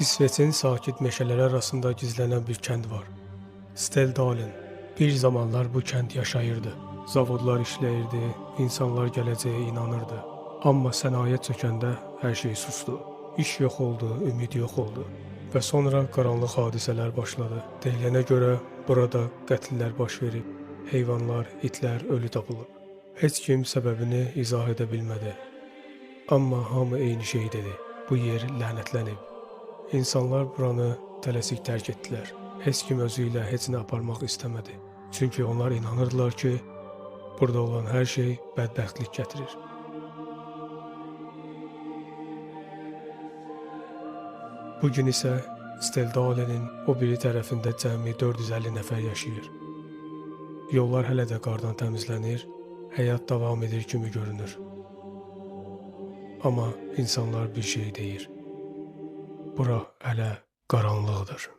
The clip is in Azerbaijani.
İsveçin sakit meşələri arasında gizlənən bir kənd var. Steldalen. Bir zamanlar bu kənd yaşayırdı. Zavodlar işləyirdi, insanlar gələcəyə inanırdı. Amma sənaye çökəndə hər şey sustu. İş yox oldu, ümid yox oldu. Və sonra qaranlıq hadisələr başladı. Deyilənə görə burada qətllər baş verib. Heyvanlar, itlər ölü tapılıb. Heç kim səbəbini izah edə bilmədi. Amma hamı eyni şeyi dedi. Bu yer lənətlənib. İnsanlar buranı tələsik tərk etdilər. Heç kim özü ilə heç nə aparmaq istəmədi. Çünki onlar inanırdılar ki, burada olan hər şey bədbəxtlik gətirir. Bu gün isə Steldalenin o biri tərəfində cəmi 450 nəfər yaşayır. Yollar hələ də qardan təmizlənir, həyat davam edir kimi görünür. Amma insanlar bir şey deyir. Bura hələ qaranlıqdır.